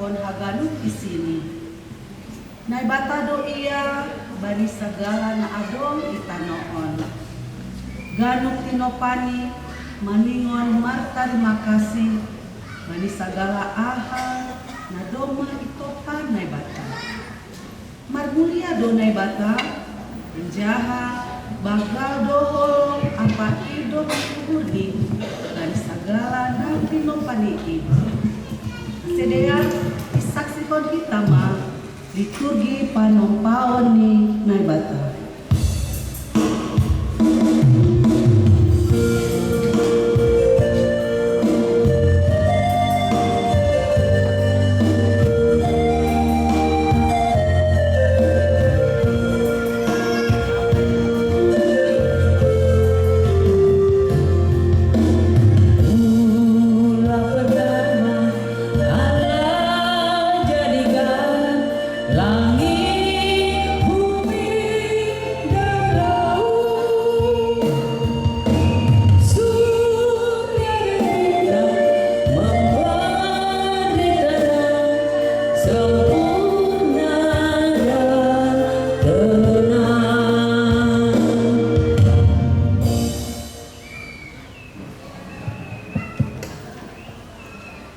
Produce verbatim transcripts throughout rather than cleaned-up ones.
Haganup isini. Naibata do ia bani sagala na adong i tanoh on. Ganup tinopani maningon martarima kasih bani sagala aha na domma itompa Naibata. Marmulia do Naibata, anjaha banggal do holong ampa idop ni uhurni bani sagala na tinompani i. Sedea isaksihon hita ma liturgi panompaon ni Naibata.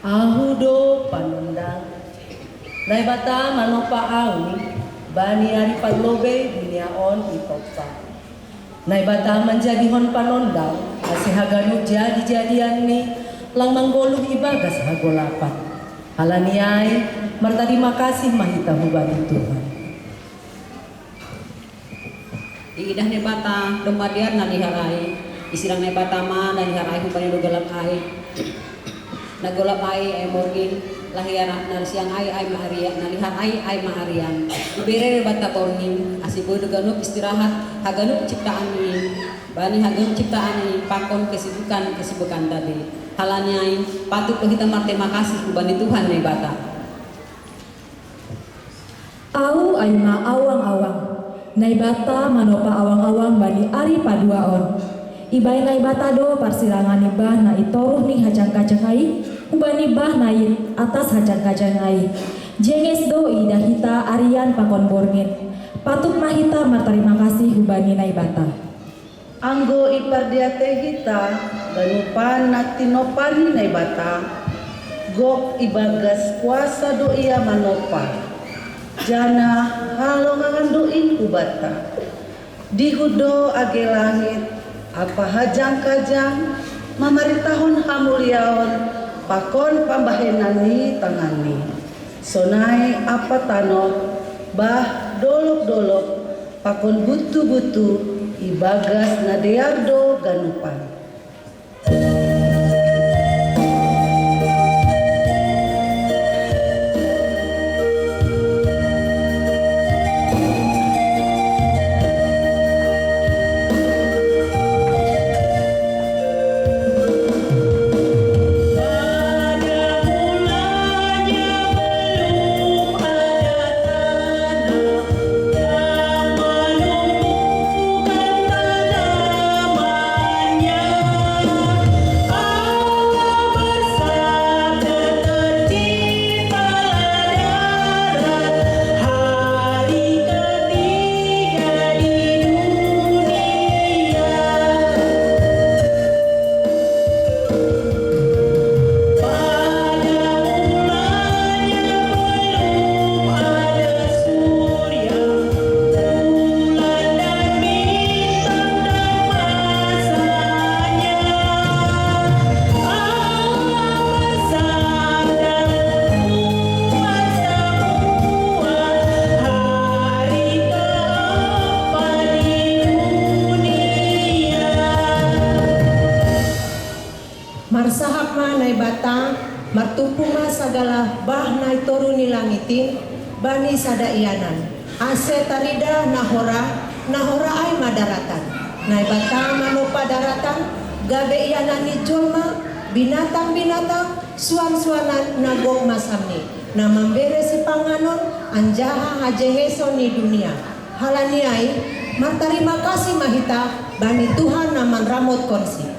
Ahu do panondang. Naibata manompa ahu bani ari parlobei dunia on itompa. Naibata manjadihon panondang, ase haganup jadi-jadianni lang manggoluh ibagas hagolapan. Halani ai, martarima kasih ma hita hubani Tuhan. Iidah Naibata domma dear na lihar ai, isirang Naibata ma na lihar ai hubani na golap ai. Na golap ai, ai morngin, na lihar na siang ai, ai ma arian, na lihar ai, ai ma arian. Ibere Naibata borngin, ase boi do ganup istirahat haganup ciptaan i, bani haganup ciptaan i pakon kesibukan-kesibukan ta be. Halani ai, patut do hita martarima kasih hubani Tuhan Naibata. Ahu ai ma awang-awang. Naibata manompa awang-awang bani ari paduahon. Ibahen Naibata do parsirangan ni bah na i toruh ni hajang-kajang ai, hubani bah na i atas hajang-kajang ai. Jenges do iidah hita arian pakon borngin. Patut ma hita martarima kasih hubani Naibata. Anggo ipardiatei hita ganupan na tinompani Naibata, gok ibagas kuasa do Ia manompa, janah halongangan do in hubanta. Dihut do age langit ampa hajang-kajang mamaritahon hamuliaon pakon pambahenan ni tangan-Ni. Sonai ampa tanoh, bah dolog-dolog, pakon butu-butu, ibagas na dear do ganupan. Marsahap ma Naibata, martumpu ma sagala bah na i toruh ni langit in bani sada ianan, ase tarida na hora, na hora ai ma daratan. Naibata manompa daratan, gabe ianan ni jolma, binatang-binatang, suan-suanan na gok masamni, na mambere sipanganon anjaha hajengeson ni dunia. Halani ai, martarima kasih ma hita bani Tuhan na manramotkonsi.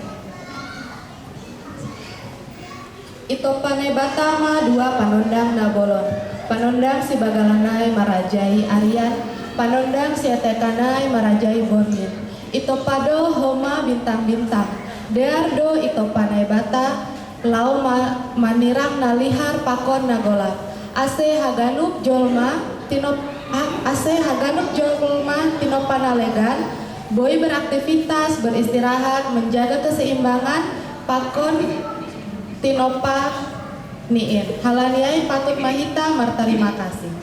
Itopa Naibata ma dua panondang na bolon. Panondang si bagalanai marajai arian, panondang si etekanai marajai borngin. Itopa do homa bintang-bintang. Dear do itopa Naibata, lau ma-, manirang na lihar pakon na golap. Ase haganup jolma tinop-, a-, ase haganup jolma tinopa na legan, boi beraktivitas, beristirahat, menjaga keseimbangan pakon tinopa niin. Halani ai patut ma hita martarima kasih.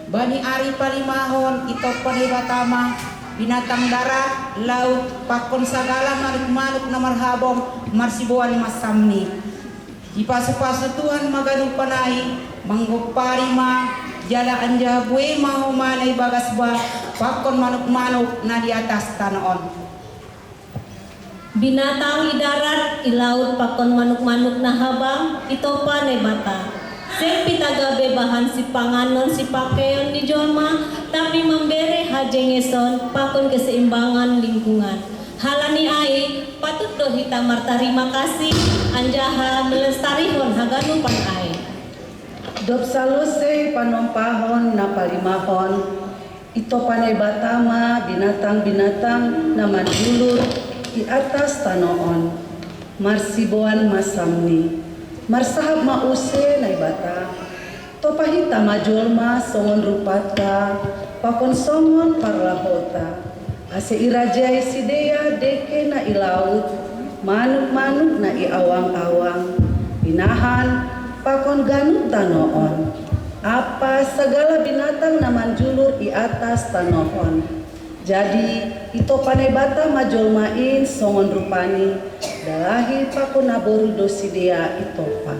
Bani ari palimahon, itopa Naibata ma binatang darat, laut, pakon sagala manuk-manuk na marhabong, marsiboan ma samni. Ipasu-pasu Tuhan ma ganupan ai, manggompari ma, jala anjaha buei ma homa na ibagas bah, pakon manuk-manuk na di atas tano on. Binatang i darat, i laut, pakon manuk-manuk na habang, itopa Naibata. Seng pitah gabe bahan sipanganon sipakeion ni jolma, tapi mambere hajengeson pakon keseimbangan lingkungan. Halani ai, patut do hita martarima kasih, anjaha melestarihon haganupan ai. Dob salosei panompahon na palimahon, itopa Naibata ma binatang-binatang na manjulur i atas tano on, marsiboan ma samni. Marsahap ma use Naibata: Topa hita ma jolma songon rupanta, pakon songon parlahouta. Ase irajai sidea dengke na i laut, manuk-manuk na i awang-awang, pinahan, pakon ganup tano on, ampa sagala binatang na manjulur i atas tano on. Jadi, itopa Naibata ma jolma in songon rupani, dalahi pakon naboru do sidea itopa.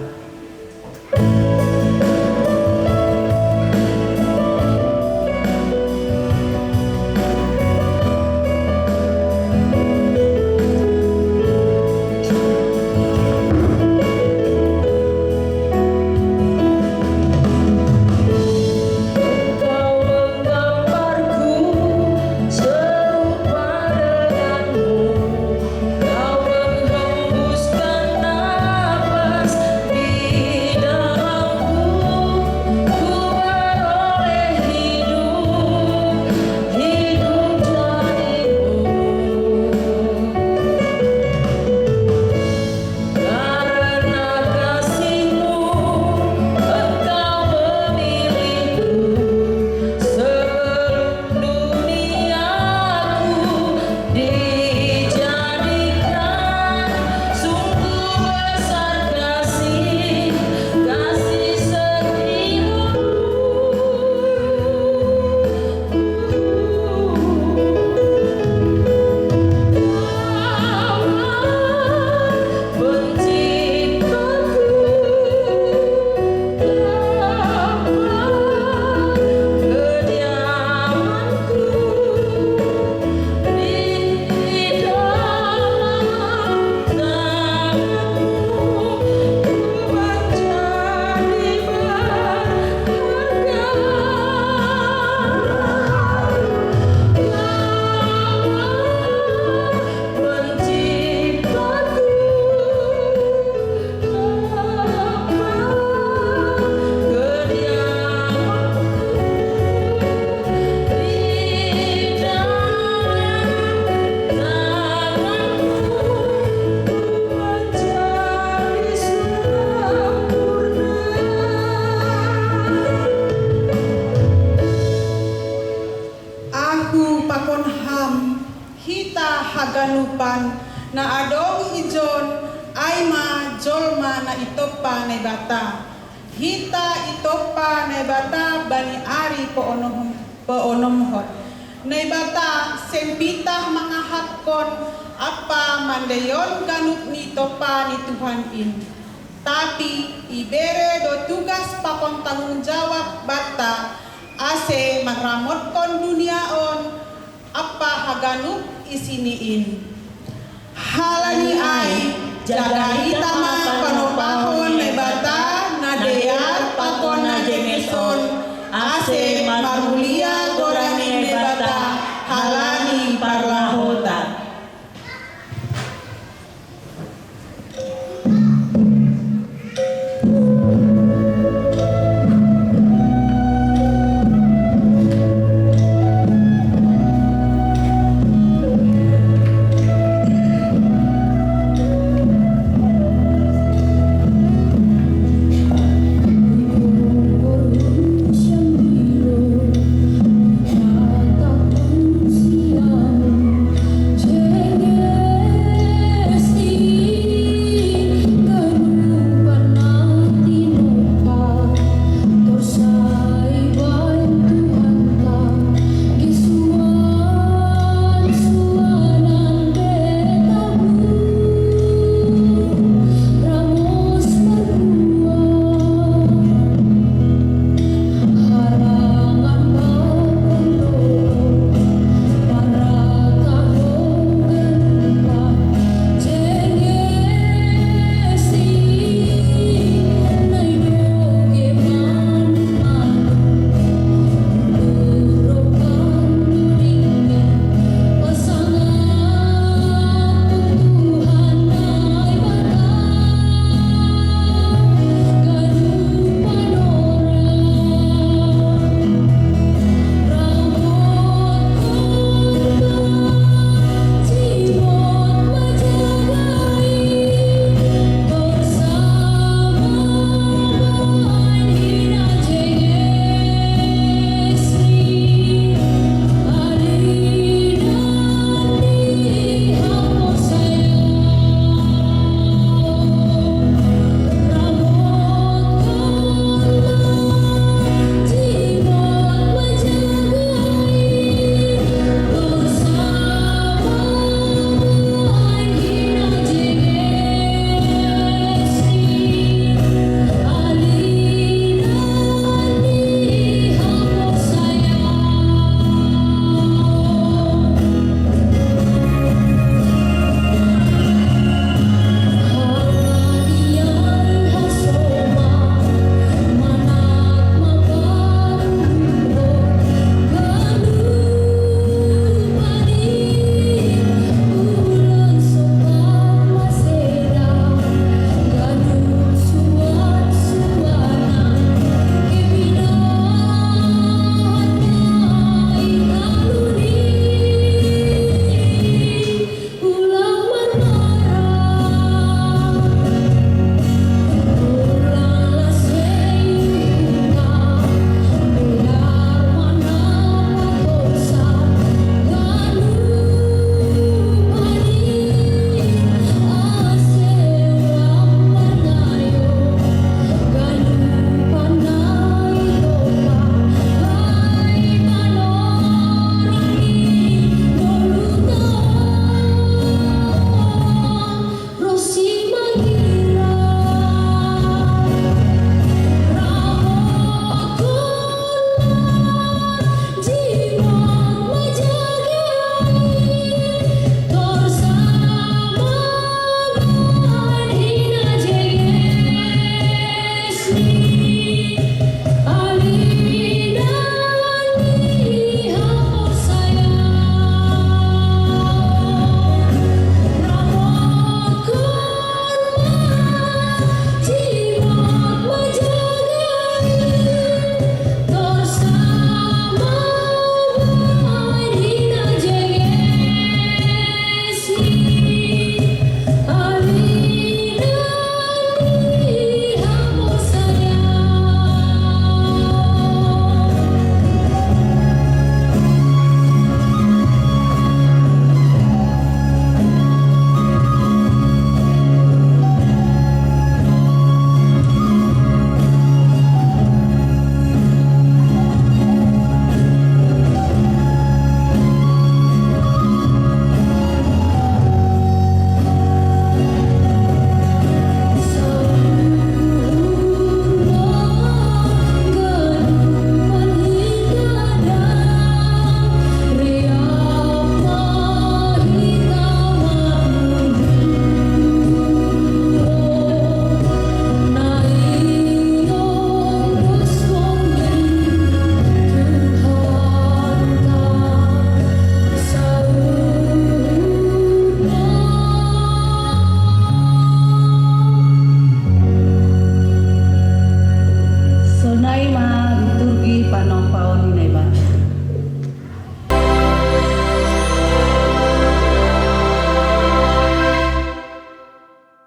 Ahu pakon ham, hita haganupan na adong ijon Ai ma jolma na itoppa Naibata. Hita itoppa Naibata bani ari peonom-, peonomhot. Naibata sempitah mangahatkon ampa mandayon ganup ni toppa ni Tuhan in. Tapi ibere do tugas pakon tanggung jawab banta, ase manramotkon dunia on ampa haganup isini in. Halani ai, jaga hita ma panopahon Naibata na dear pakon na jenges on, ase marmulia